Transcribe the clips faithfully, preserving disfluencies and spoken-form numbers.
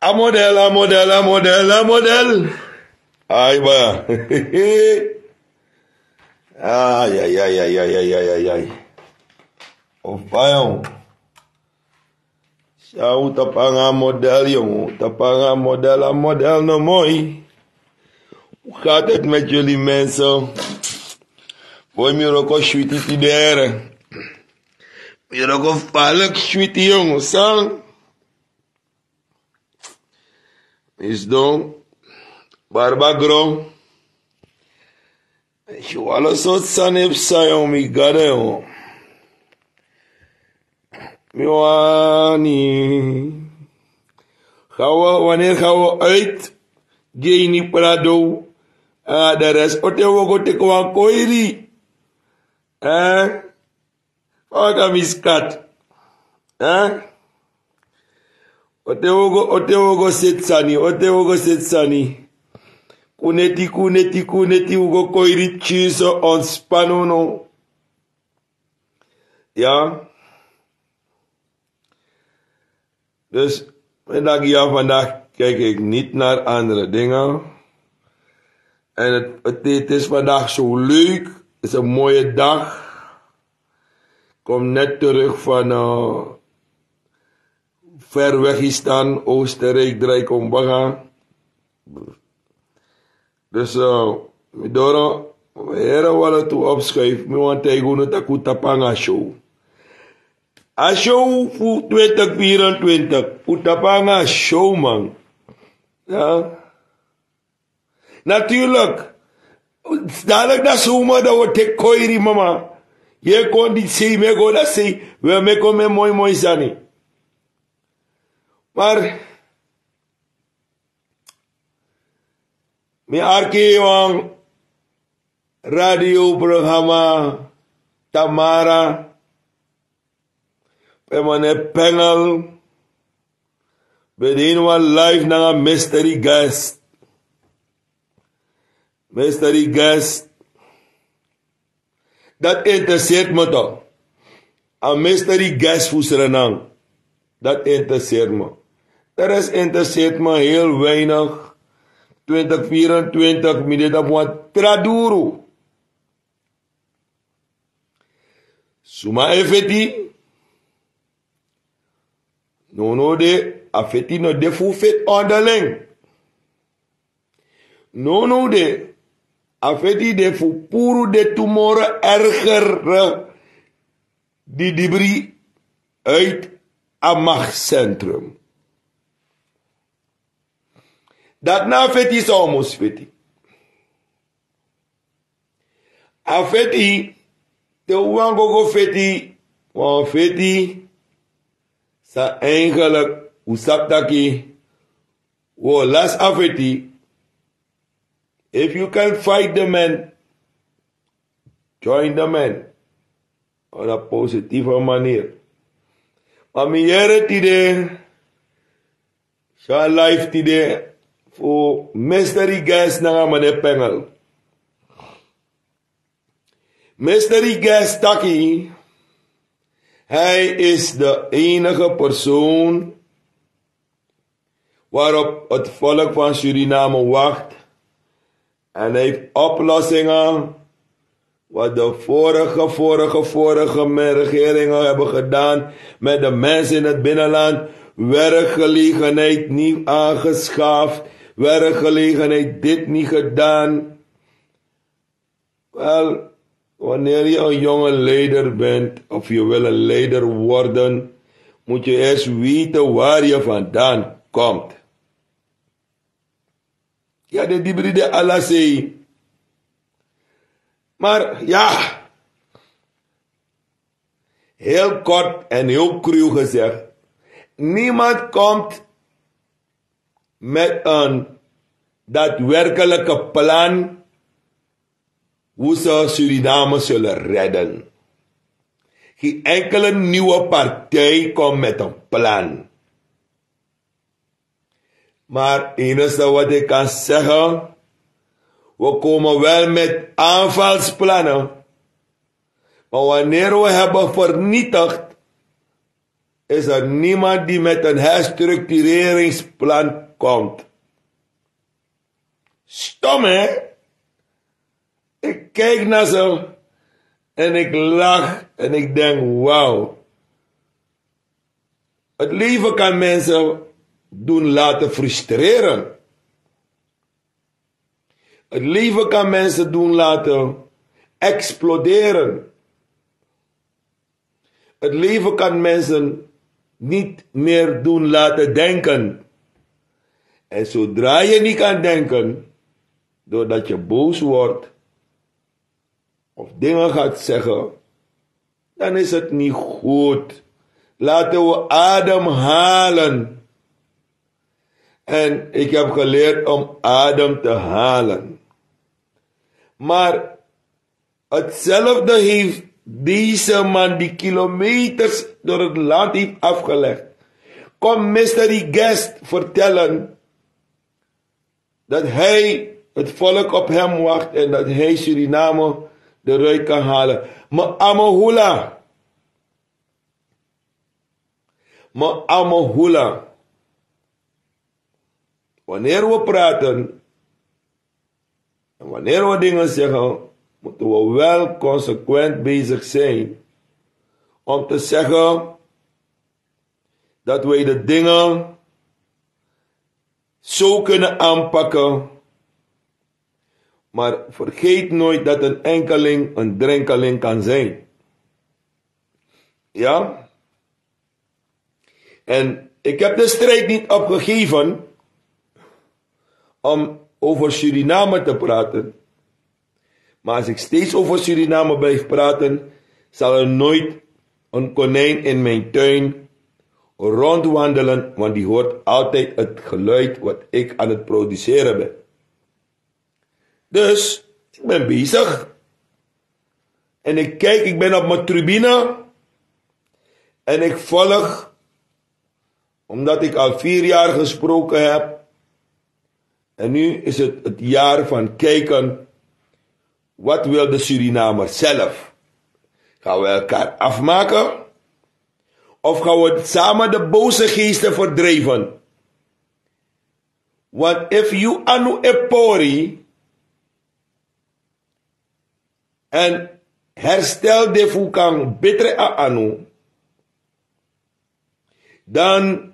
A model, a model, a model, a model. Ai, baya. Ai, ai, ai, ai, ai, ai, ai, ai. Of baya. Sya, un tapu nanga a model, yongu. Un tapu nanga a model, a model no moi. Hoe gaat het met jullie mensen? Boy, mi wroko switi tidere. Mi wroko falek switi, yongu. San? Mi sidon, barba gron. Swalo so sani fu sayon mi gade yon. Mi wani. Gawa, wanneer gaan we uit? Geni Prado. Ah, de rest. Ote wogo teko wan koiri. Eh? Oga miskat. Eh? Ote wogo, ote wogo setsani, ote wogo setsani. Kuneti, kuneti, kuneti, wogo koiri chiso ontspannen no. Ja. Dus, mijn dag hier vandaag kijk ik niet naar andere dingen. En het, het, het is vandaag zo leuk. Het is een mooie dag. Kom net terug van uh, ver weg hier staan, Oostenrijk, draai kom baga. Dus uh, mi doro, here wala tu opschuif, mi want hij go no taku tapanga show. A show fu twintig vierentwintig, fu tapanga show man. Ja. Natuurlijk. Dadelijk na zomer dan wordt ik koiri mama. Je kon niet zien, me go dat zien. We me kon me mooi mooi sani. Maar mi arki wan radioprogramma Tamara pe mane panel. Ben de wan live nanga mystery guest. Mystery guest. Dat interesseert me toch. A mystery guest fu Srenang. Dat interesseert me. De rest interesseert me heel weinig. Twintig vierentwintig, mi dit op wan traduru. Suma e feti? No, no de, a feti no de fu feti onderling. No, no de, a feti de fu puru de tumoro ergere di dibri uit a machtscentrum. Dat na feti sa un mus feti. A feti, te un wan go go feti, wan feti, sa eigenlijk, un sabi taki, un o lasi a feti. If you can fight the man, join the man. Op een positieve manier. Ma mi yere tide, so a live tide fu mystery guest nanga mane panel. Mystery guest taki, hij is de enige persoon waarop het volk van Suriname wacht. En hij heeft oplossingen wat de vorige, vorige, vorige me- regeringen hebben gedaan met de mensen in het binnenland. Werkgelegenheid niet aangeschaft, werkgelegenheid dit niet gedaan. Wel, wanneer je een jonge leider bent of je wil een leider worden, moet je eerst weten waar je vandaan komt. Ya de dibri de ala sei. Maar ja, heel kort en heel cru gezegd, niemand komt met een daadwerkelijke plan hoe ze Suriname zullen redden. Geen enkele nieuwe partij komt met een plan. Maar het enige wat ik kan zeggen, we komen wel met aanvalsplannen. Maar wanneer we hebben vernietigd is er niemand die met een herstructureringsplan komt. Stom, hè? Ik kijk naar ze en ik lach en ik denk: wauw. Het leven kan mensen doen laten frustreren. Het leven kan mensen doen laten exploderen. Het leven kan mensen niet meer doen laten denken. En zodra je niet kan denken, doordat je boos wordt of dingen gaat zeggen, dan is het niet goed. Laten we ademhalen. En ik heb geleerd om adem te halen. Maar hetzelfde heeft deze man die kilometers door het land heeft afgelegd, komt mystery guest vertellen dat hij het volk op hem wacht en dat hij Suriname eruit kan halen. Me amahula. Me amahula. Wanneer we praten en wanneer we dingen zeggen, moeten we wel consequent bezig zijn om te zeggen dat wij de dingen zo kunnen aanpakken. Maar vergeet nooit dat een enkeling een drenkeling kan zijn. Ja? En ik heb de strijd niet opgegeven om over Suriname te praten. Maar als ik steeds over Suriname blijf praten, zal er nooit een konijn in mijn tuin rondwandelen, want die hoort altijd het geluid wat ik aan het produceren ben. Dus ik ben bezig. En ik kijk, ik ben op mijn tribune. En ik volg, omdat ik al vier jaar gesproken heb. En nu is het het jaar van kijken, wat wil de Surinamer zelf? Gaan we elkaar afmaken? Of gaan we samen de boze geesten verdrijven? Want if yu anu e pori en herstel de fu kan betre a anu, dan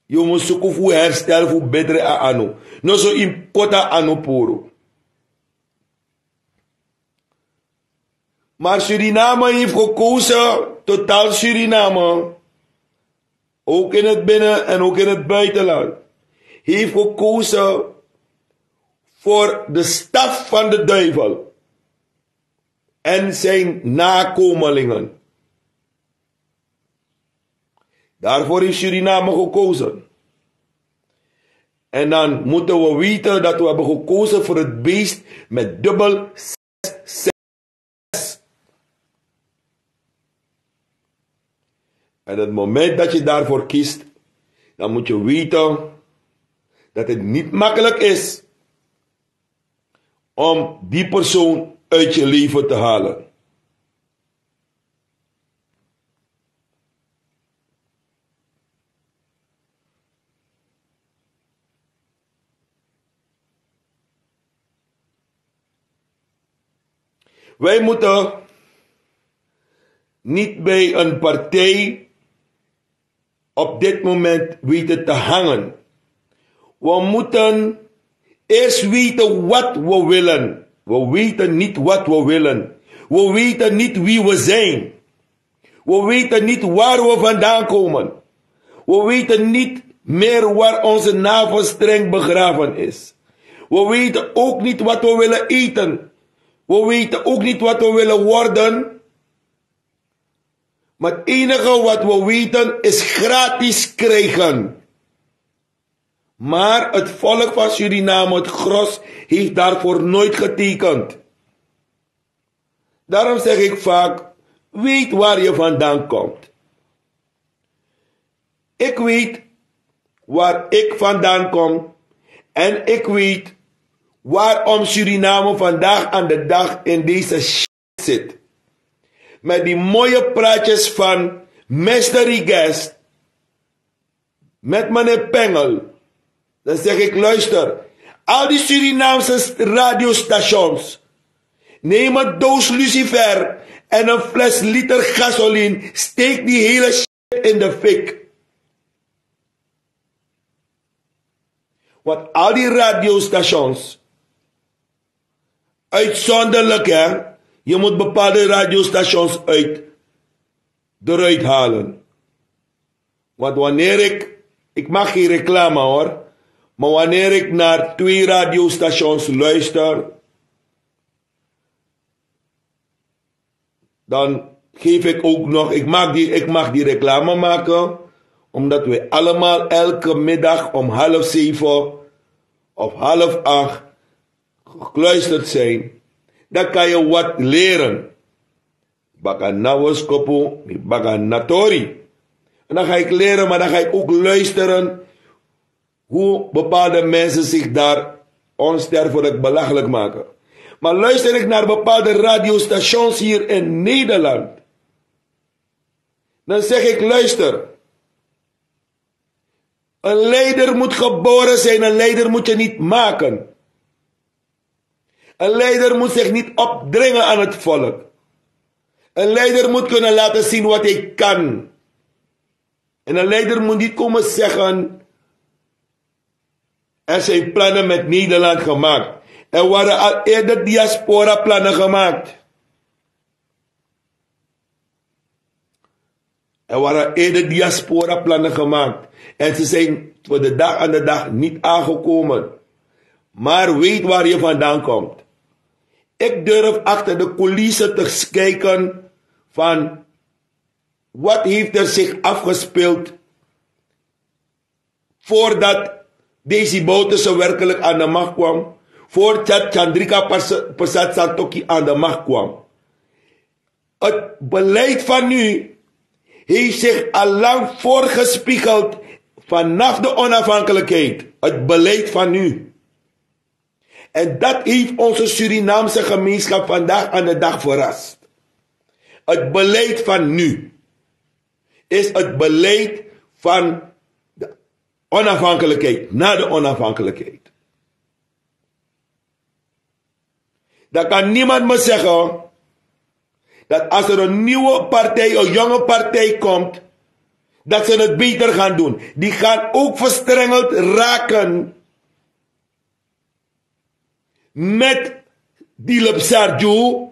yu mus suku fu herstel fu betre a anu. No so yu mus koti a anu puru. Maar Suriname heeft gekozen, totaal Suriname, ook in het binnen- en ook in het buitenland, heeft gekozen voor de staf van de duivel en zijn nakomelingen. Daarvoor heeft Suriname gekozen. En dan moeten we weten dat we hebben gekozen voor het beest met dubbel zes. En het moment dat je daarvoor kiest, dan moet je weten dat het niet makkelijk is om die persoon uit je leven te halen. Wij moeten niet bij een partij op dit moment weten te hangen. We moeten eerst weten wat we willen. We weten niet wat we willen. We weten niet wie we zijn. We weten niet waar we vandaan komen. We weten niet meer waar onze navelstreng begraven is. We weten ook niet wat we willen eten. We weten ook niet wat we willen worden. Maar het enige wat we weten is gratis krijgen. Maar het volk van Suriname, het gros, heeft daarvoor nooit getekend. Daarom zeg ik vaak: weet waar je vandaan komt. Ik weet waar ik vandaan kom en ik weet waarom Suriname vandaag aan de dag in deze shit zit. Met die mooie praatjes van mystery guest, met meneer Pengel, dan zeg ik: luister, al die Surinaamse radiostations, neem een doos lucifer en een fles liter gasoline, steek die hele shit in de fik. Want al die radiostations, uitzonderlijk hè, je moet bepaalde radiostations uit, eruit halen. Want wanneer ik, ik mag geen reclame hoor, maar wanneer ik naar twee radiostations luister, dan geef ik ook nog, ik mag die, ik mag die reclame maken, omdat wij allemaal elke middag om half zeven of half acht gekluisterd zijn. Dan kan je wat leren. Baka na woskopu, mi baka na tori. En dan ga ik leren, maar dan ga ik ook luisteren hoe bepaalde mensen zich daar onsterfelijk belachelijk maken. Maar luister ik naar bepaalde radiostations hier in Nederland, dan zeg ik: luister, een leider moet geboren zijn, een leider moet je niet maken. Een leider moet zich niet opdringen aan het volk. Een leider moet kunnen laten zien wat hij kan. En een leider moet niet komen zeggen: er zijn plannen met Nederland gemaakt. Er waren al eerder diaspora-plannen gemaakt. Er waren eerder diaspora-plannen gemaakt. En ze zijn voor de dag aan de dag niet aangekomen. Maar weet waar je vandaan komt. Ik durf achter de coulissen te kijken van wat heeft er zich afgespeeld voordat Desi Bouterse werkelijk aan de macht kwam, voordat Chandrika Pers-, Persat Santokhi aan de macht kwam. Het beleid van nu heeft zich al lang voorgespiegeld vanaf de onafhankelijkheid. Het beleid van nu. En dat heeft onze Surinaamse gemeenschap vandaag aan de dag verrast. Het beleid van nu is het beleid van de onafhankelijkheid, na de onafhankelijkheid. Dan kan niemand me zeggen dat als er een nieuwe partij, een jonge partij komt, dat ze het beter gaan doen. Die gaan ook verstrengeld raken met Dilip Sarju,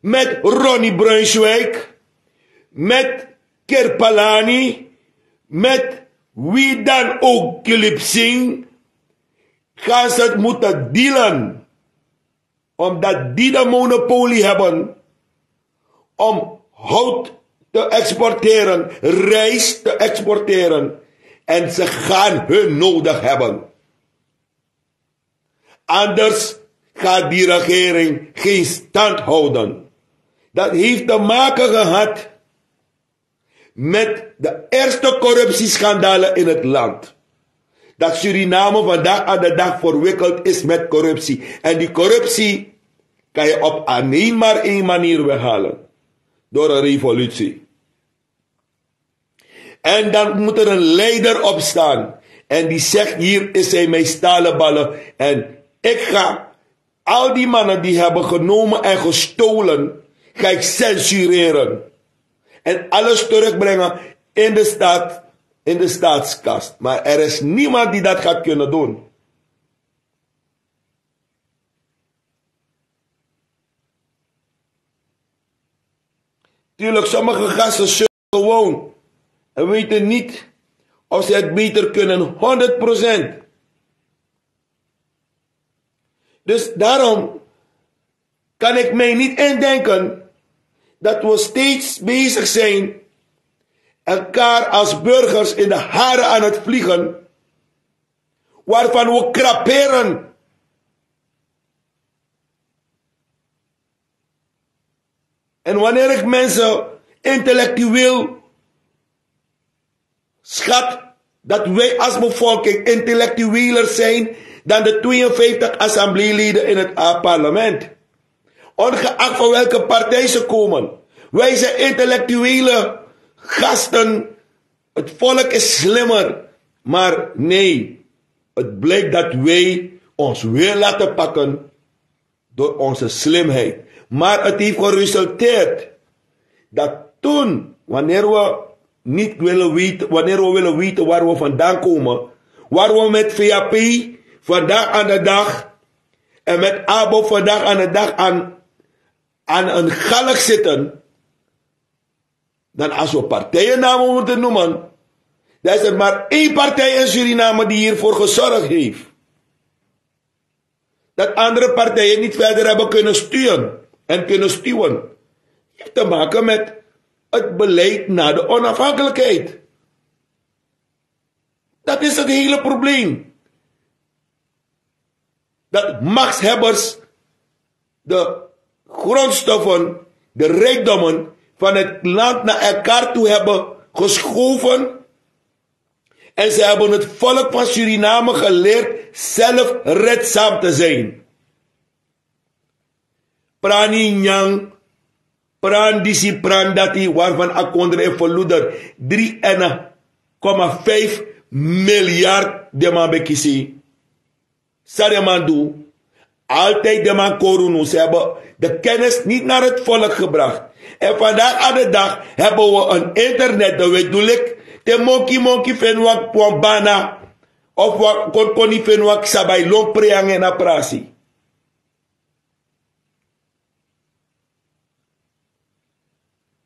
met Ronnie Brunswijk, met Kirpalani, met wie dan ook, Gulip Singh, gaan ze het moeten dealen. Omdat die de monopolie hebben om hout te exporteren, rijst te exporteren. En ze gaan hun nodig hebben. Anders gaat die regering geen stand houden. Dat heeft te maken gehad met de ergste corruptieschandalen in het land. Dat Suriname vandaag aan de dag verwikkeld is met corruptie. En die corruptie kan je op alleen maar één manier weghalen. Door een revolutie. En dan moet er een leider opstaan. En die zegt: hier is hij, mijn stalen ballen. En ik ga al die mannen die hebben genomen en gestolen, ga ik censureren. En alles terugbrengen in de staat, in de staatskas. Maar er is niemand die dat gaat kunnen doen. Tuurlijk, sommige gasten zullen gewoon en weten niet of ze het beter kunnen, honderd procent. Dus daarom kan ik mij niet indenken dat we steeds bezig zijn elkaar als burgers in de haren aan het vliegen, waarvan we kraperen. En wanneer ik mensen intellectueel schat, dat wij als bevolking intellectueler zijn dan de tweeënvijftig assembleeleden in het, eh, parlement. Ongeacht van welke partij ze komen. Wij zijn intellectuele gasten Het volk is slimmer, maar nee, het blijkt dat wij ons weer laten pakken door onze slimheid. Maar het heeft geresulteerd dat toen, wanneer we niet willen weten, wanneer we willen weten waar we vandaan komen, waar we met V H P vandaag aan de dag en met ABO vandaag aan de dag aan, aan een galg zitten, dan als we partijennamen moeten noemen, dan is er maar één partij in Suriname die hiervoor gezorgd heeft dat andere partijen niet verder hebben kunnen stuwen en kunnen stuwen. Heeft te maken met het beleid na de onafhankelijkheid. Dat is het hele probleem. Dat machtshebbers de grondstoffen, de rijkdommen van het land naar elkaar toe hebben geschoven. En ze hebben het volk van Suriname geleerd zelfredzaam te zijn. Prani nyang, pran disi, pran dati, waarvan a kondre e verloeder drie en komma vijf miljard de man ben kisi. San den man du? Altijd den man kori unu. Ze hebben de kennis niet naar het volk gebracht. En vandaag aan de dag hebben we een internet, de wedulik, te monkey monkey feni wan bana of wan konkoni feni wan ksabai lon preange na prasi.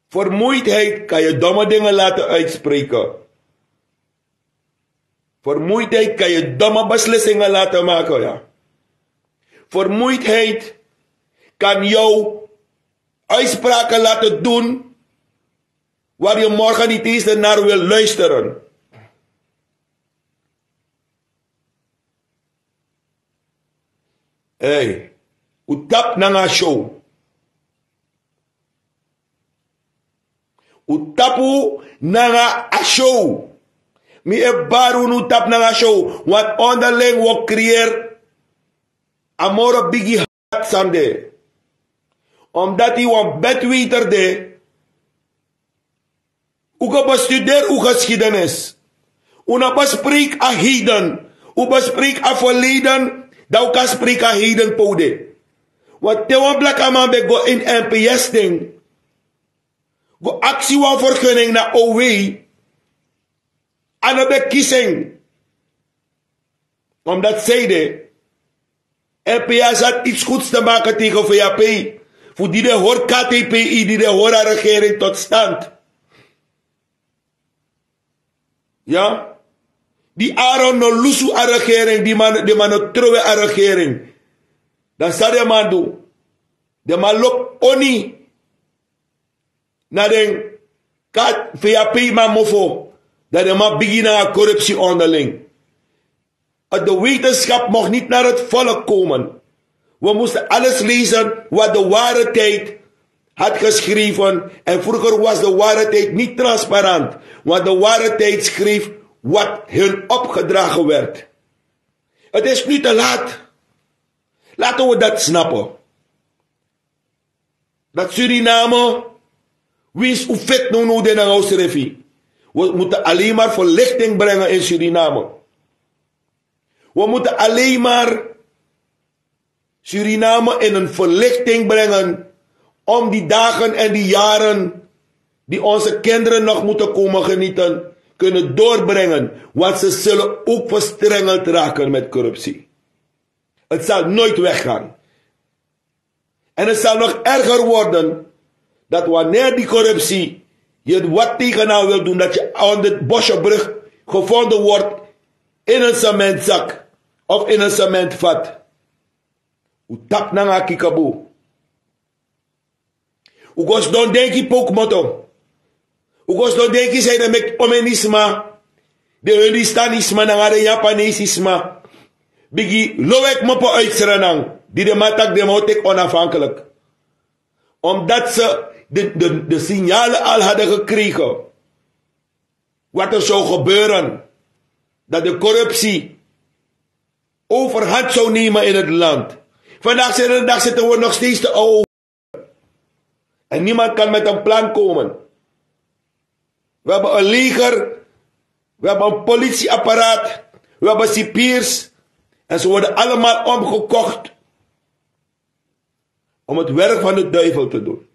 Vermoeidheid kan je domme dingen laten uitspreken. Vermoeidheid kan je domme beslissingen laten maken, ja. Vermoeidheid kan jou uitspraken laten doen waar je morgen niet eens naar wil luisteren. Hey, u tap nanga show. U tapu nanga a show. Mi e bari unu, u tapu nanga show. Want onderling wi o creëer a moro bigi hati sani de. Omdat yu wan bedweter de. U go bestudeer u geschiedenis. U no bespreek a heden. U bespreek a verleden. Dan u kan spreek a heden pode. Want te wan blakaman ben go in N P S ding, go aksi wan vergunning na O W, a no ben kisi en. Omdat zij de N P S had iets goeds te maken tegen V H P. Voor die de hoor K T P I, die de hoor a regering tot stand. Ja? Die Aaron no lusu a regering, die man, die man no trowe a regering. Dan san den man du? Den man lobi oni na den kat V H P man mofo. Dan den man bigin nanga corruptie onderling. De wetenschap mocht niet naar het volk komen. We moesten alles lezen wat de ware tijd had geschreven. En vroeger was de ware tijd niet transparant, want de ware tijd schreef wat hun opgedragen werd. Het is nu te laat. Laten we dat snappen. Dat Suriname, winsi u feti nownow de nanga usrefi. We moeten alleen maar verlichting brengen in Suriname. We moeten alleen maar Suriname in een verlichting brengen om die dagen en die jaren die onze kinderen nog moeten komen genieten, kunnen doorbrengen. Want ze zullen ook verstrengeld raken met corruptie. Het zal nooit weggaan. En het zal nog erger worden dat wanneer die corruptie je wat tegenaan wil doen, dat je onder Bosjebrug gevonden wordt in een cementzak of in een cementvat. U tap nanga kikabu. U go sidon denki pokmoto. U go sidon denki san yu de meki omenisma, de Hindustanisma nanga de Japanesisma bigi lowe kmopo uit Sranan, die de man taki den man o teki onafhankelijk. Omdat ze de, de, de signalen al hadden gekregen wat er zou gebeuren, dat de corruptie overhand zou nemen in het land. Vandaag zitten, vandaag zitten we nog steeds te ouw. En niemand kan met een plan komen. We hebben een leger We hebben een politieapparaat, we hebben cipiers, en ze worden allemaal omgekocht om het werk van de duivel te doen.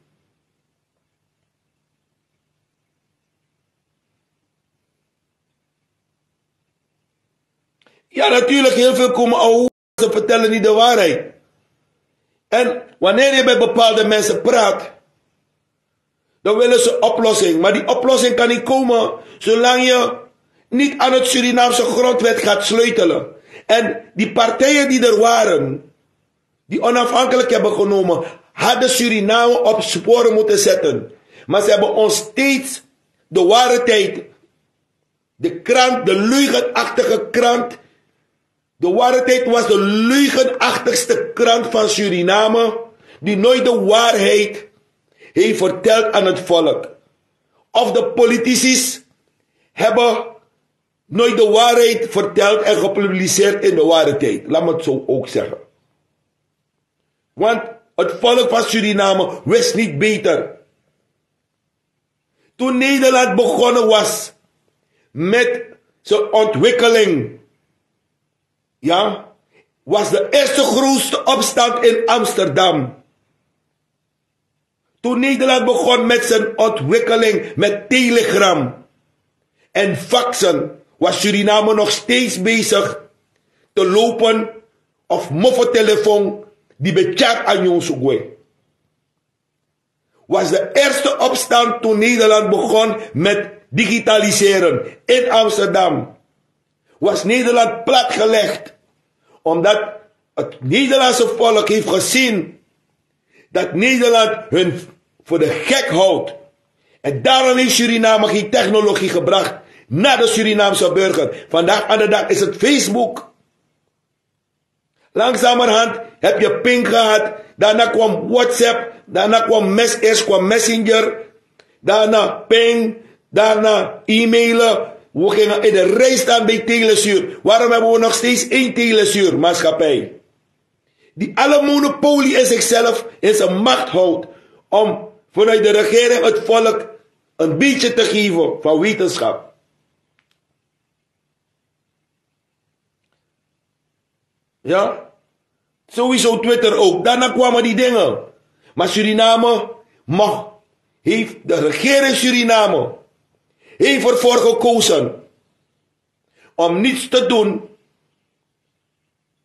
Ja, natuurlijk, heel veel komen al, ze vertellen niet de waarheid. En wanneer je met bepaalde mensen praat, dan willen ze oplossing. Maar die oplossing kan niet komen zolang je niet aan het Surinaamse grondwet gaat sleutelen. En die partijen die er waren, die onafhankelijk hebben genomen, hadden Suriname op sporen moeten zetten. Maar ze hebben ons steeds de ware tijd, de krant, de leugenachtige krant. De ware tijd was de leugenachtigste krant van Suriname, die nooit de waarheid heeft verteld aan het volk. Of de politici hebben nooit de waarheid verteld en gepubliceerd in de ware tijd. Laat me het zo ook zeggen. Want het volk van Suriname wist niet beter. Toen Nederland begonnen was met zijn ontwikkeling, ja, was de eerste grootste opstand in Amsterdam. Toen Nederland begon met zijn ontwikkeling met telegram en faxen, was Suriname nog steeds bezig te lopen of moffetelefoon die betjart aan Jonsugwe. Was de eerste opstand toen Nederland begon met digitaliseren in Amsterdam. Was Nederland platgelegd, omdat het Nederlandse volk heeft gezien dat Nederland hun voor de gek houdt. En daarom heeft Suriname geen technologie gebracht naar de Surinaamse burger. Vandaag aan de dag is het Facebook. Langzamerhand heb je ping gehad, daarna kwam WhatsApp, daarna kwam mes, eerst kwam Messenger, daarna ping, daarna e-mailen. We gingen in de rij staan bij Telesur. Waarom hebben we nog steeds één Telesuurmaatschappij? Die alle monopolie in zichzelf, in zijn macht houdt, om vanuit de regering het volk een beetje te geven van wetenschap. Ja? Sowieso Twitter ook. Daarna kwamen die dingen. Maar Suriname mag, heeft de regering Suriname, heeft ervoor gekozen om niets te doen.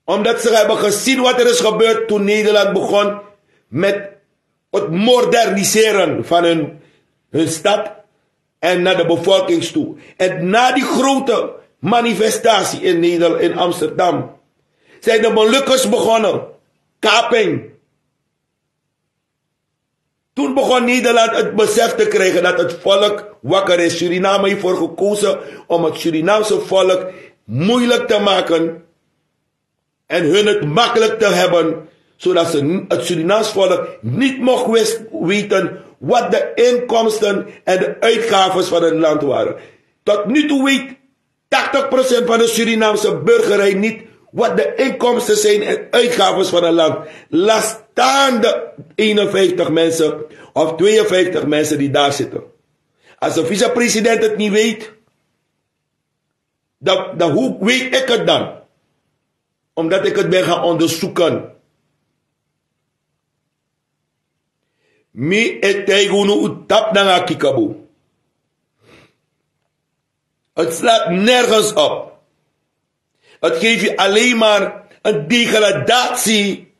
Omdat ze hebben gezien wat er is gebeurd toen Nederland begon met het moderniseren van hun, hun stad en naar de bevolking toe. En na die grote manifestatie in Nederland, in Amsterdam, zijn de Molukkers begonnen. Kaping. Toen begon Nederland het besef te krijgen dat het volk wakker is. Suriname heeft ervoor gekozen om het Surinaamse volk moeilijk te maken en hun het makkelijk te hebben, zodat ze, het Surinaams volk niet mocht wis-, weten wat de inkomsten en de uitgaven van het land waren. Tot nu toe weet tachtig procent van de Surinaamse burgerij niet wat de inkomsten zijn en uitgaven van het land. Laat staan de eenenvijftig mensen of tweeënvijftig mensen die daar zitten. Als de vicepresident het niet weet, dan, dan hoe weet ik het dan? Omdat ik het ben gaan onderzoeken. Mi e taigi unu, un tapu nanga kikabu. Het slaat nergens op. Het geeft je alleen maar een degradatie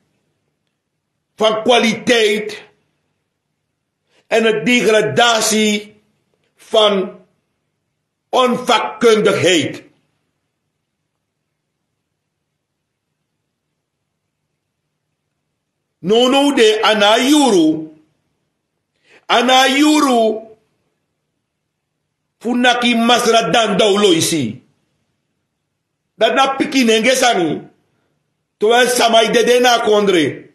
van kwaliteit en een degradatie van onvakkundigheid. No, no, de a no a yuru. A no a yuru fu naki masra dan dawloisi. Dati na pikinenge sani. Terwijl sama e dede na a kondre.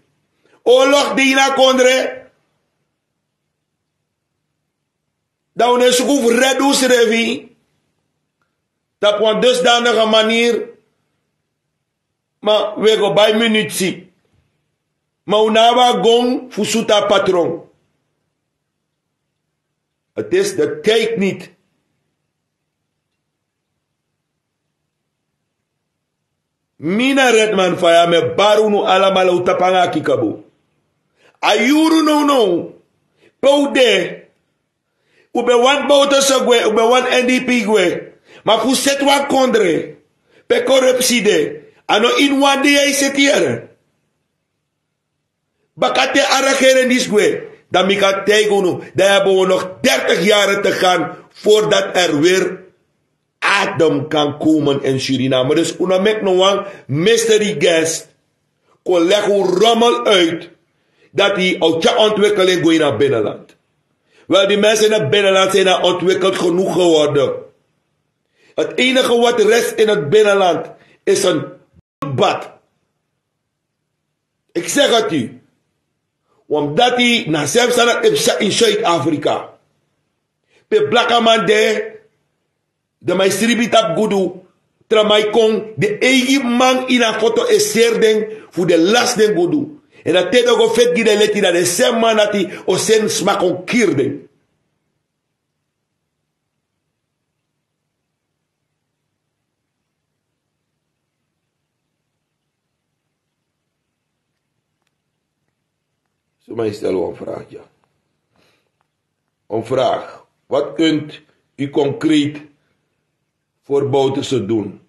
Oorlog de ini a kondre. Dan un no e suku fu redi unsrefi tapu wan dusdanige manier. Ma un e go bai munitsi. Ma un no abi a gon fu sutu a patron. Het is de tijd niet. Mi na Redman Faya, mi e bari unu alamala, un tapu nanga a kikabo. A yuru nownow pe un de. Un ben wani Bouterse gwe, un ben wani N D P gwe. Ma fu seti wan kondre pe korupsi de, a no ini wan dei yu e seti yere. Bakaten a regering disi gwe, dan mi kan taigi unu, dan yu abi wi nog dertig yari te gaan voordat er weer adem kan komen in Suriname. Dus un no meki no wan mystery guest kon legi un rommel uit dati a o tyari ontwikkeling go ini a binnenland. Wel, die mensen in het binnenland zijn al ontwikkeld genoeg geworden. Het enige wat rest in het binnenland is een bloedbad. Ik zeg het u. Omdat die na zelfs aan het in Zuid-Afrika. Pe blakaman de, de mai sribi tapu gudu, tra mai kon, de eigi man ini a foto e seri den fu de lasi den gudu. En dan te den go feti gi den leti, dan de semi man dati o seni sma kon kiri den. Zo, maar stel een vraag, ja. Een vraag. Wat kunt u concreet voor Bouterse doen?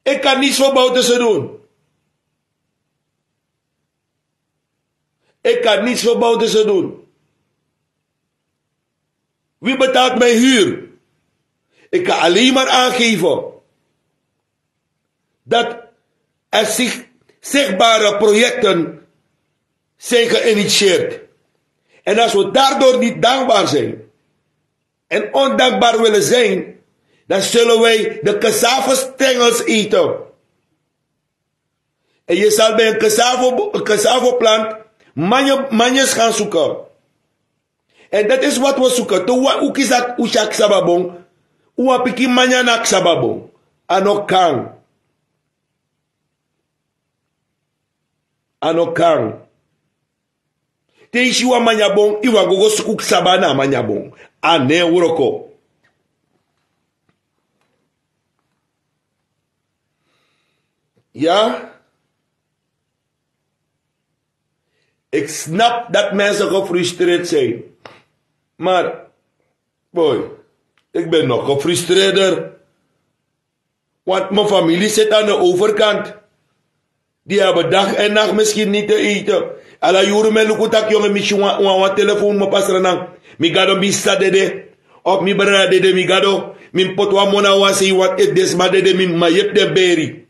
Ik kan niets voor Bouterse doen. Ik kan niets voor Bouterse doen. Wie betaalt mijn huur? Ik kan alleen maar aangeven dat er zich, zichtbare projecten zijn geïnitieerd. En als we daardoor niet dankbaar zijn en ondankbaar willen zijn, dan zullen wij de cassavestengels eten. En je zal bij een cassavo, een cassavoplant manje, manjes gaan zoeken. En dat is wat we zoeken. Te wan un kisi un si a ksababon, un wan pikin manja na a ksababon. A no kan. A no kan. Te yu si wan manja bon, yu wani go go suku ksaba na a manja bon. A no e wroko. Ya. Ik snap dat mensen gefrustreerd zijn. Maar, boy, ik ben nog gefrustreerder. Want mijn familie zit aan de overkant. Die hebben dag en nacht misschien niet te eten. Ala yuru mi e luku taki yonge mi si wan, wan, wan telefoon mi pasra nan. Mi gado mi sa dede. Of mi brada dede mi gado. Mi poti wan moni na wan sei want efu den sma dede mi ma yepi den beri.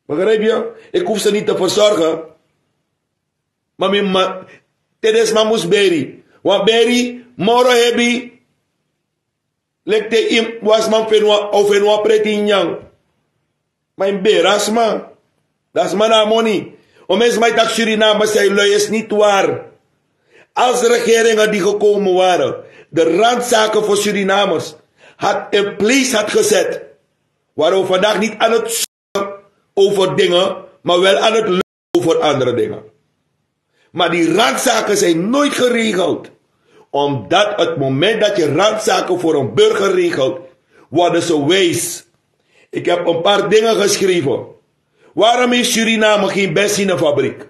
Begrijp je? Ik hoef ze niet te verzorgen. Maar mi ma, te den sma mus beri. Wan beri, moro hebi. Leki te wan sma mus feni wan, o feni wan preti nyan. Ma yu mus beri a sma. Dan a sma na a moni. Omeni sma e taki Suriname zijn lui, is niet waar. Als de regeringen die gekomen waren, de randzaken voor Surinamers had in place had gezet, waren we vandaag niet aan het over dingen, maar wel aan het lullen over andere dingen. Maar die randzaken zijn nooit geregeld. Omdat het moment dat je randzaken voor een burger regelt, worden ze wijs. Ik heb een paar dingen geschreven. Waarom heeft Suriname geen benzinefabriek?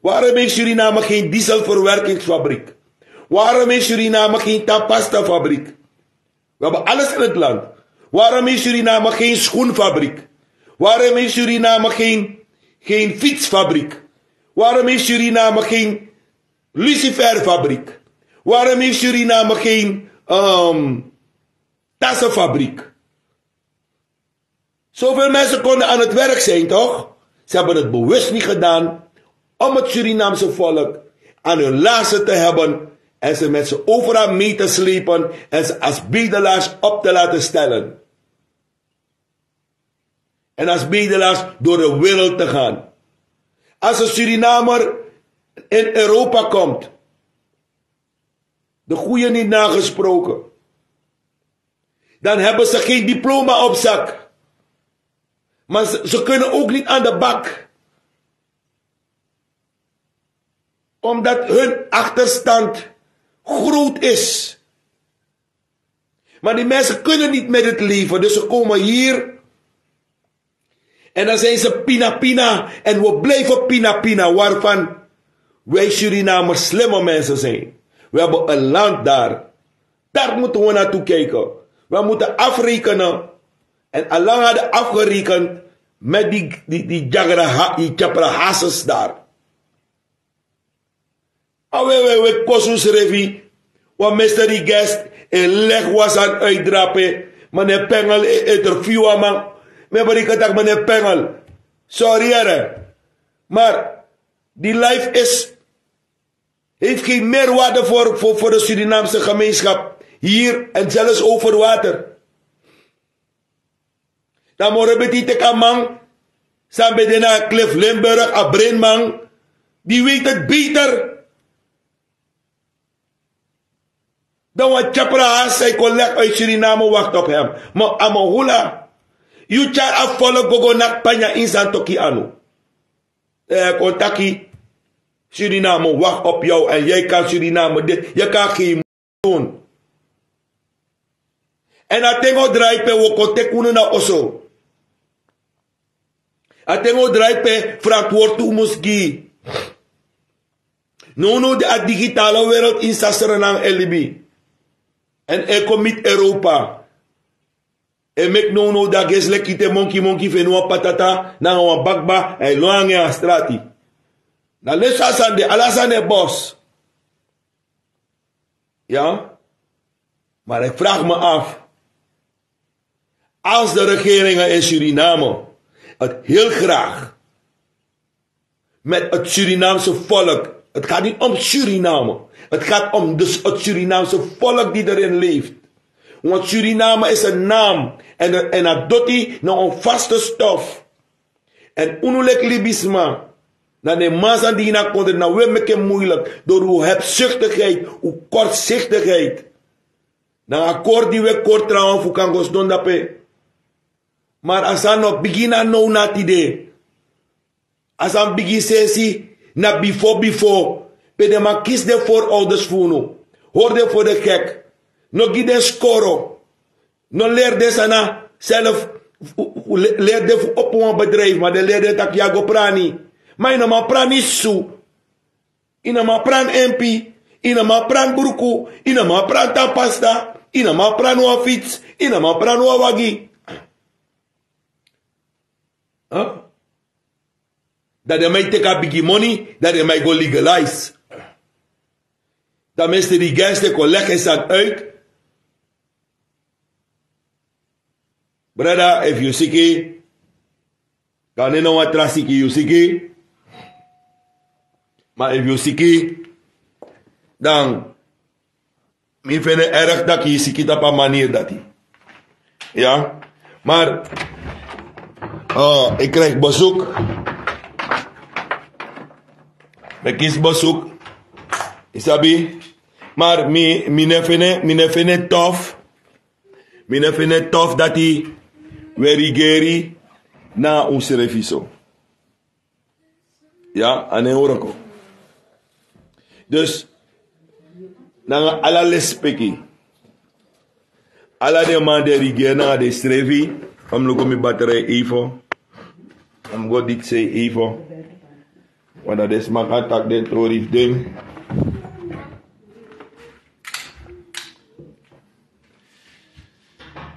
Waarom heeft Suriname geen dieselverwerkingsfabriek? Waarom heeft Suriname geen tandpastafabriek? We hebben alles in het land. Waarom heeft Suriname geen schoenfabriek? Waarom heeft Suriname geen, geen fietsfabriek? Waarom heeft Suriname geen luciferfabriek? Waarom heeft Suriname geen, ehm, tassenfabriek? Zoveel mensen konden aan het werk zijn, toch? Ze hebben het bewust niet gedaan om het Surinaamse volk aan hun laarzen te hebben en ze met ze overal mee te slepen en ze als bedelaars op te laten stellen. En als bedelaars door de wereld te gaan. Als een Surinamer in Europa komt, de goeie niet nagesproken, dan hebben ze geen diploma op zak. Maar ze, ze kunnen ook niet aan de bak. Omdat hun achterstand groot is. Maar die mensen kunnen niet met het leven, dus ze komen hier. En dan zijn ze pina pina. En we blijven pina pina, waarvan wij Surinamers slimme mensen zijn. We hebben een land daar. Daar moeten we naartoe kijken. We moeten afrekenen. En al lang hadden afgerekend met die, die, die, jagra, die Chaprahasses daar. Awe, we, we kosu srefi. Wan mystery guest e leg wan sani uitdrape. Meneer Pengel e interview a man. Mi e bereken taki meneer Pengel, sorry here. Maar die life is, heeft geen meerwaarde voor, voor, voor de Surinaamse gemeenschap hier en zelfs over water. Dan moro beti teki a man san ben de na a Cliff Limburg, a brainman, die weet het beter dan wan Chaprahas san e kon leg uit Suriname wacht op hem. Ma a man hula. Yu tyari a volk go go naki panya ini san toki anu. Kon taki Suriname wacht op jou en jij kan Suriname dit, jij kan geen doen. En a ten o drai pe wo kon teki unu na oso. A ten o drai pe frantwortu mus gi. No no de a digitale wereld in sasrenan e libi. En e kon miti Europa. E meki no no de a gesi leki te monki monki feni wan patata nanga wan bakba en e lon anga en a strati. Na lesu a sani de ala sani e bos. Ja. Maar ik vraag me af, als de regeringe in Suriname het heel graag met het Surinaamse volk, het gaat niet om Suriname, het gaat om dus het Surinaamse volk die erin leeft. Want Suriname is een naam en a doti na een vaste stof. En unu leki libisma, na den man san dini a kondre na wi e meki en muiliki dori un hebsuktikheid, un kortsiktikheid. Nanga kori di wi e kori trawan fu kan go sidon dape. Mari a sani no bigin na now na tide. A sani bigin sensi na bifo bifo, pe den man kisi den forouders fu unu, hori den fo den gek, no gi den skoro. No leri den sani na self. Leri den fu opo wan bedrijfi ma den leri den taki yu a go prani. Ma yu no man prani su. Yu no man prani empi. Yu no man prani bruku. Yu no man prani tan pasta. Yu no man prani wan fitsi. Yu no man prani wan wagi. Dan den man e teki a bigi moni dan den man e go legalize. Dan mester di genste kon legi en sani uit. Brada efu yu siki, kan ne no wan tra siki yu siki. Ma efu yu siki, dan mi feni en ergi tak' yu siki tapu a maniri dati. Ya. Mar yu krigi besuk. Mi e kisi besuk. Yu sabi. Mar mi no e feni en tof. Mi no e feni en tof dati wi e rigeri nanga unsrefi so. Ya a no e wroko. Dus nanga ala lespeki, ala den man di e rigeri nanga densrefi. A mus luku mi batterij eivo. A mus go diksei eivo. Wan dan den sma kan taki den tori fu den.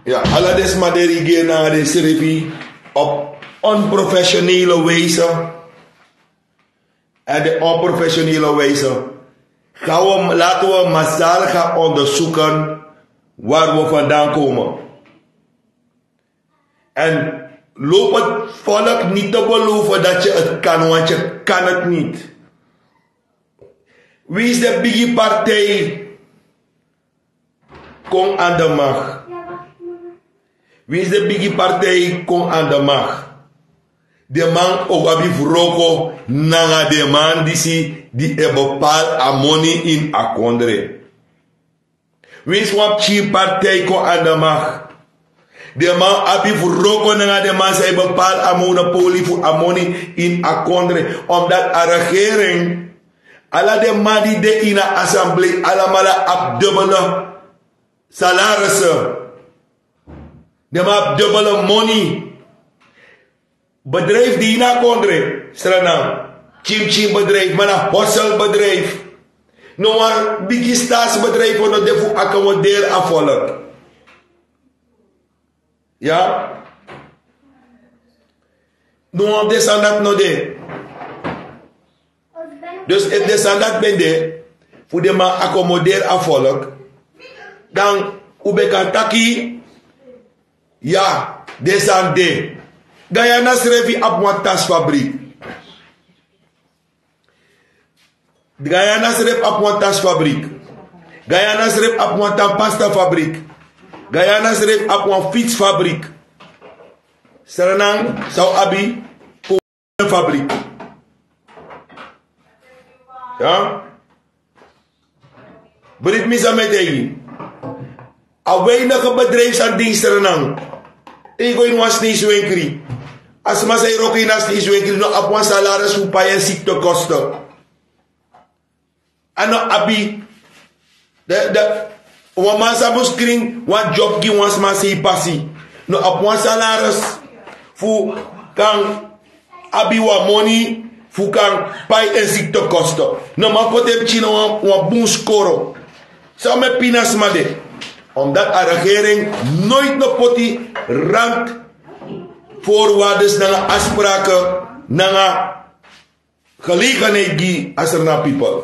Ya ala den sma di e rigeri nanga densrefi op onprofesionele wijse. En de onprofesionele wijse gaan we laten we massaal gaan onderzoeken waar we vandaan komen. En loop het volk niet te beloven dat je het kan want je kan het niet. Wie is de bigi partij kon aan de macht? Winsi den bigi partij kon aan de macht, den man o go abi wroko nanga den man disi di e bepaal a moni ini a kondre. Winsi wan pikin partij kon aan de macht, den man abi wroko nanga den man san e bepaal a monopoli fu a moni ini a kondre. Omdat a regering, ala den man di de ini a assemblee alamala abi dubele Salarisen. Den man abi dubele moni. Bedrijf di ini a kondre, Sranan. Chin chin bedrijf, ma na hostelbedrijf. No wan bigi staatsbedrijf no de fu accommoderen a volk. Ya. No wan den sani dati no de. Dus efu den sani dati ben de fu den man accommoderen a volk, dan un ben kan taki, ya, den sani de. Guyana srefi abi wan tasfabriek. Guyana srefi abi wan tasfabriek. Guyana srefi abi wan tandpastafabriek. Guyana srefi abi wan fietsfabriek. Sranan san un abi, fabriek. Ya. Brief mi san mi e taigi. A weinige bedrijf san de ini Sranan. Te yu go ini wan sneeswenkri, a sma san e wroko ini a sneeswenkri no abi wan salaris fu pai en ziektekosten. A no abi. De, de, wan man san mus krin wan job gi wan sma sei pasi no abi wan salaris fu kan abi wan moni fu kan pai en ziektekosten. No man poti en pikin na wan, wan bun skoro. San mi e pina sma de, omdat a regering nooit no poti randvoorwaardes nanga afspraken nanga gelegenheid gi a Sranan people.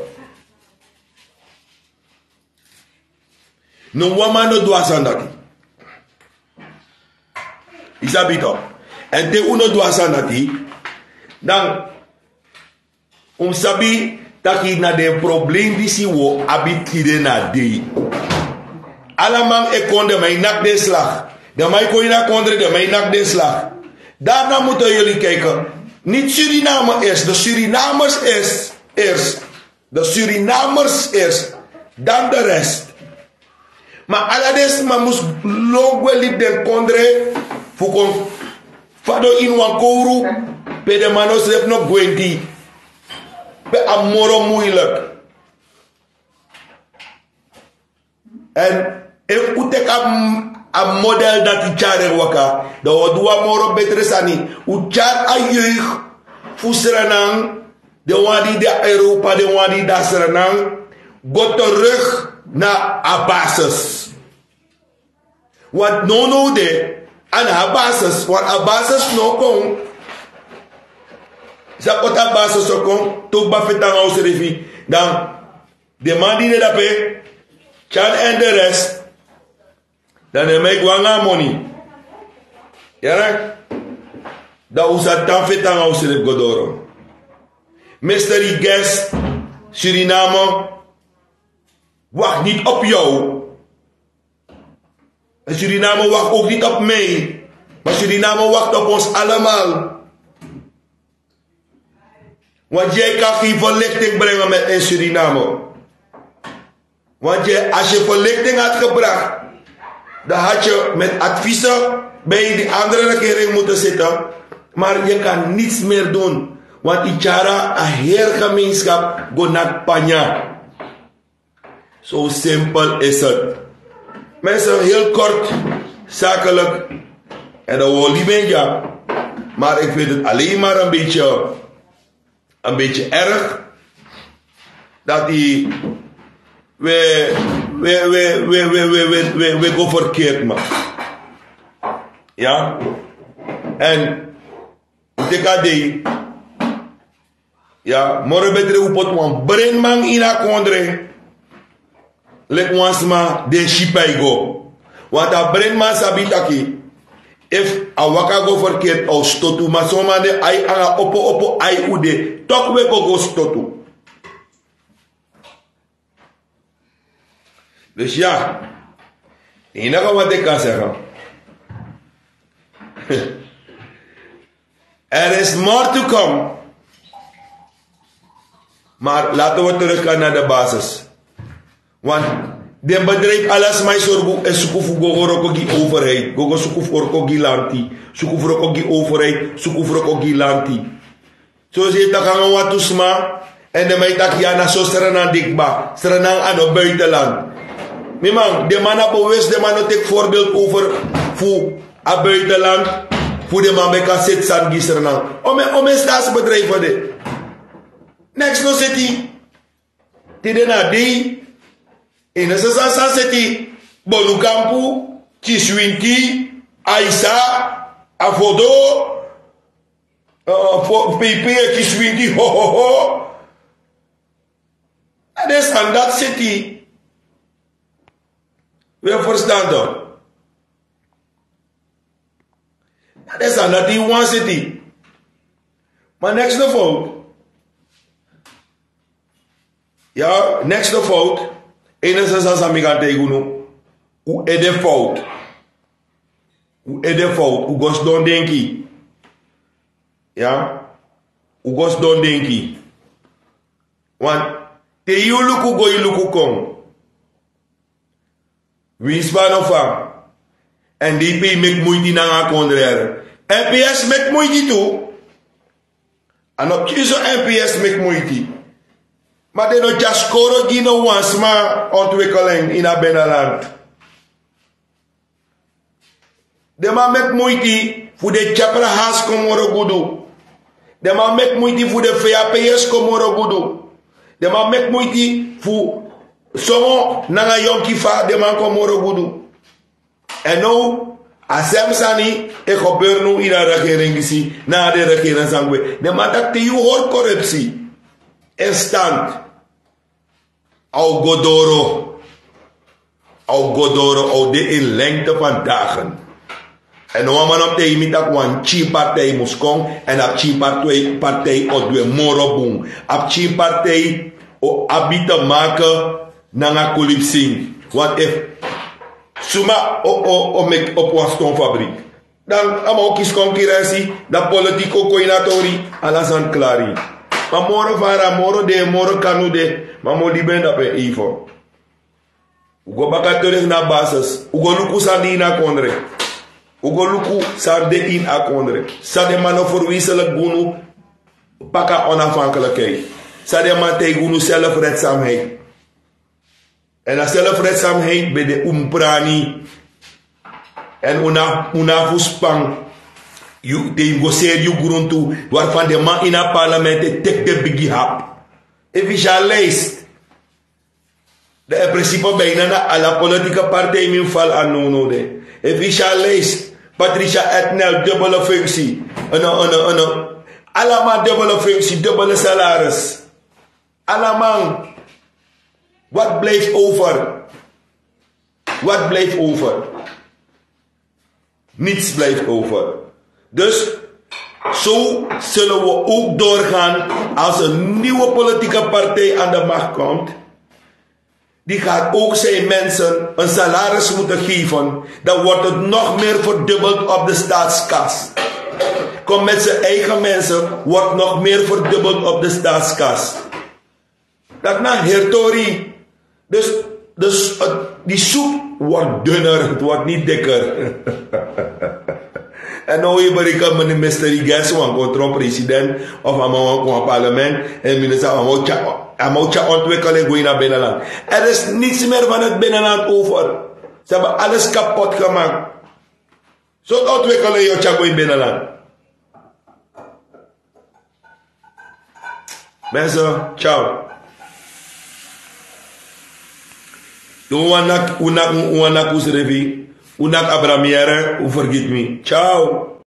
No wan man no du a sani dati. Yu sabi tok. Èn te un no du a sani dati, dan un mus sabi taki na den problem disi un o abi tide na dei. Ala man e kon, den man e naki den slag. Den man e kon ini a kondre, den man e naki den slag. Daarna moeten jullie kijken. Niet Suriname eerst, de Surinamers eerst, eerst. De Surinamers eerst, dan de rest. Ma ala den sma mus lon gwe libi den kondre fu kon fadon ini wan kowru pe den man no srefi no gwenti, pe a moro muilik. Èn efu un teki a m-, a model dati tyari en waka, dan un o du wan moro betre sani. Un tyari a jeugd fu Sranan, den wan di de na Europa, den wan di de na Sranan, go terug na a basis. Want nownow de, a no abi a basis, want a basis no kon. San poti a basis o kon, te un kba feti nanga unsrefi, dan den man di de dape, Tyan en de rest, dan den man e gwe nanga a moni. Yere? Dan un sa tan feti nanga unsrefi go doro. Mystery guest, Suriname wacht niet op jou. En Suriname wacht ook niet op mij. Maar Suriname wacht op ons allemaal. Want jij kan geen verlichting brengen met, in Suriname. Want jij, als je verlichting had gebracht, dan had je met adviezen bij die andere regering moeten zitten. Maar je kan niets meer doen. Want yu tyari a heri gemeenschap go naki panya. Zo simpel is het. Mensen, heel kort, zakelijk. En dan wil ik niet, maar ik vind het alleen maar een beetje, een beetje erg dat die, we, we go verkeerd, man. Ja? En un teki a dei. Ya, moro betre un poti wan brenman ini a kondre. Leki wan sma di e sipi a e go. Want a brenman sabi taki, efu a waka go verkeerd, a o stotu. Ma son man de ai nanga opo opo ai un de, tok' un e go go stotu. Dus ya, enige wat ik kan zeggen. Er is more to come. Maar laten we teruggaan naar de basis. Want den bedrijf ala sma e sorgu e suku fu go go wroko gi overheid. Go go suku fu wroko gi lanti. Suku fu wroko gi overheid. Suku fu wroko gi lanti. Sosi e taki nanga wan tu sma, èn den man e taki ya na so Sranan de kba, Sranan a no buitenland. Mi man, den man na bewust, den man no teki voorbeeld over fu a buitenland, fu den man ben kan seti sani gi Sranan. Omen, omen staatsbedrijf de. Neks no seti. Tide na dei. Ini a sasa seti Bolukampu, Kiswinti, Aisa, Avodo, eh, fo-, Pipi, Kiswinti, ho, ho, ho. Na den sani dati seti. We verstan toch? Na den sani dati yu wani seti. Ma neks no fout. Ya, neks no fout. Enigste sani san mi kan taigi unu. Un ede fout. Un ede fout. Un go sidon denki. Ya. Un go sidon denki. Want te yu luku go, yu luku kon. Winsi fa no fa. Èn di yu meki muiti nanga a kondre. N P S meki muiti tu. A no pikinso N P S meki muiti. Ma den no tyari skoro gi no wan sma ontwikkeling ini a binnenland. Den man meki muiti fu den tyapra has kon moro gudu. Den man meki muiti fu den V A P'ers kon moro gudu. Den man meki muiti fu Somo nanga yonki fa den man kon moro gudu. Èn now, a sem sani e gebeur now ini a regering disi, na den regering san gwe. Den man taki te yu hori korupsi, instant. A o go doro. A o go doro, a o de in lengte van dagen. Èn no wan man o taigi mi taki wan pikin partij mus kon, èn a pikin partij, partij o du en moro bun. A pikin partij o abi te maken nanga kulipsing. Want efu suma o, o, o meki opo wan stonfabriek, dan a man o kisi concurrentie, dan politiek o kon ini a tori, ala sani klari. Ma moro fara, moro de, moro kanu de, ma mi o libi en dape even. Un go baka terug na basis. Un go luku san de ini a kondre. Un go luku san de ini a kondre. San den man no verwezenlijk gi unu, pak a onafhankelijkheid. San den man taigi unu, zelfredzaamheid. Èn a zelfredzaamheid ben de un mus prani. Èn un no, un no abi fu span. Yu, den mus go seri yu gruntu, waarvan den man ini a parlement e teki den bigi hap. Efu yu si a lijst, dan in principe bijna na ala politieke partij mi mus fal a nownow de. Efu yu si a lijst, Patricia Etnel, dubbele functie. Ene, ene, ene. Ala man dubbele functie, dubbele salaris. Ala man. Wat blijft over? Wat blijft over? Niets blijft over. Dus zo zullen we ook doorgaan als een nieuwe politieke partij aan de macht komt. Die gaat ook zijn mensen een salaris moeten geven. Dan wordt het nog meer verdubbeld op de staatskas. Komt met zijn eigen mensen, wordt nog meer verdubbeld op de staatskas. Dat na heri tori. Dus, dus het, die soep wordt dunner, het wordt niet dikker. En now yu bereken, minister, yu get wan controle president, of a man wan kon a parlement, en minister, a man o tyari, a man o tyari ontwikkeling go ini a binnenland. Er is niets meer van het binnenland over. Ze hebben alles kapot gemaakt. Sortu ontwikkeling yu o tyari go ini binnenland? Mensen, ciao. Un wani naki, un naki, un wani naki usrefi. Un naki Abraham Yere, un vergiti mi. Ciao.